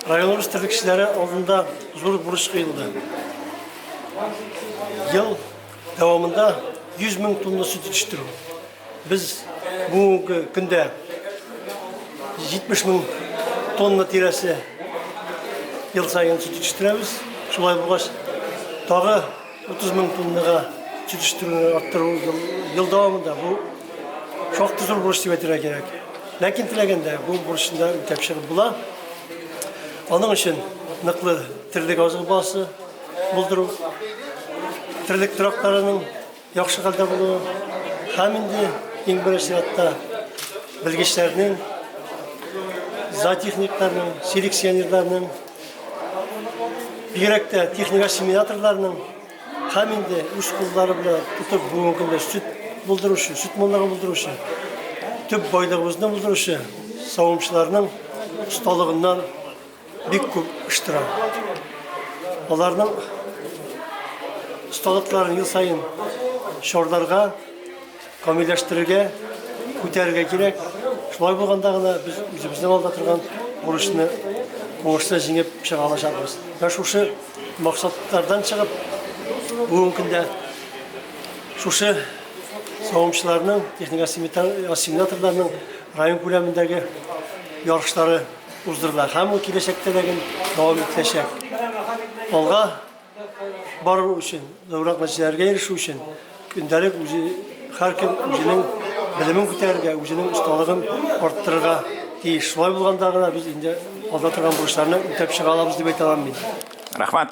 Районыбыз терлекчеләре алдында зур бурыч куелды. Ел дәвамында 100 мең тонна сөт җитештерү. Без бүгенге көндә 70 мең тонна тирәсе ел саен сөт җитештерәбез. Шулай булгач, тагы 30 мең тоннага җитештерүне арттыру ел дәвамында бу шактый зур бурыч дип әйтергә кирәк. Ләкин теләгәндә бу бурычны да үтәп чыгып була. Аның өчен ныклы терлек азыгы базасы булдыру, терлек торакларының яхшы хәлдә булуы һәм инде иң беренче чиратта белгечләрнең, зоотехникларның, селекционерларның, бигрәк тә техник ассимиляторларның һәм инде үз куллары белән тотып бүгенге көндә сөт булдыручы, сөт маллары булдыручы, төп байлыгыбызны булдыручы савымчыларның осталыгыннан бик күп эш тора. Аларның осталыкларын ел саен чарларга, камилләштерергә, күтәрергә кирәк. Шулай булганда гына без үзебезнең алда торган бурычны уңышлы җиңеп чыга алачакбыз. Менә шушы максатлардан чыгып, бүгенге көндә шушы савымчыларның, техник ассимиляторларның район күләмендәге ярышлары уздырыла һәм ул киләчәктә дә дәвам ителәчәк. Алга бару өчен, зуррак нәтиҗәләргә ирешү өчен көндәлек үзе һәркем үзенең белемен күтәрергә, үзенең осталыгын арттырырга тиеш. Шулай булганда гына без инде алда торган бурычларны үтәп чыга алабыз дип әйтә алам мин. Рәхмәт.